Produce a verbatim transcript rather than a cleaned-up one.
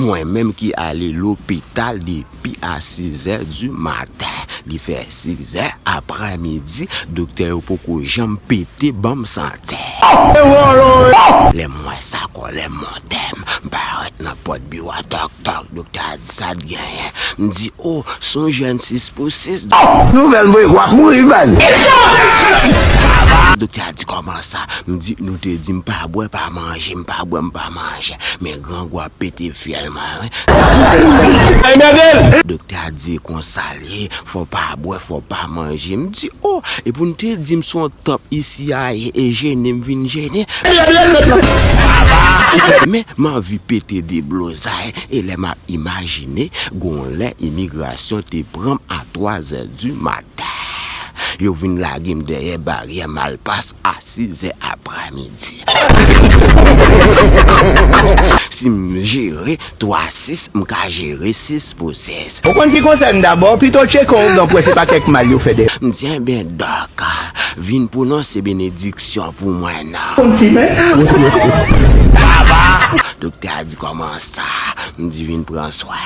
Mwen menm ki ale lopital depi a sizè di maten. Li fè sizè aprèmidi, doktè yo poko janm pete ban m sante. Lè m wè sa, kòlè monte m, m parèt nan pòt biwo a, tòk tòk, doktè a di, "Sa t genyen?" M di, "O, s on jèn sis pou sis." Nouvèl m voye, w ap mouri, baz. Doktè a di, "Kòman sa?" M di, "Nou te di m pa bwè, pa manje, m pa bwè, m pa manje. Men grangou ap pete fyèl mwen, wi." Doktè a di, "Konsa l ye, fò pa bwè, fò pa manje." M di, "O, epi nou te di m s on top isi a ye, e jene m vin jene." Men m anvi pete deblozay, e lè m ap imajine, gon lè imigrasyon te pran m a twazè di maten. Yo vin lage m dèyè baryè Malpas a sizè aprèmidi. Si m jere twa sis, m ka jere sis pou sis. Ou konn ki konsèy m dabò? Pito tcheke w, donk wè se pa kèk mal yo fè dèyè. M di, "Enben, dòk, vin pwononse benediksyon pou mwen, non." Konn fimen? Doktè a di, "Kòman sa?" M di, "Vin pran swen."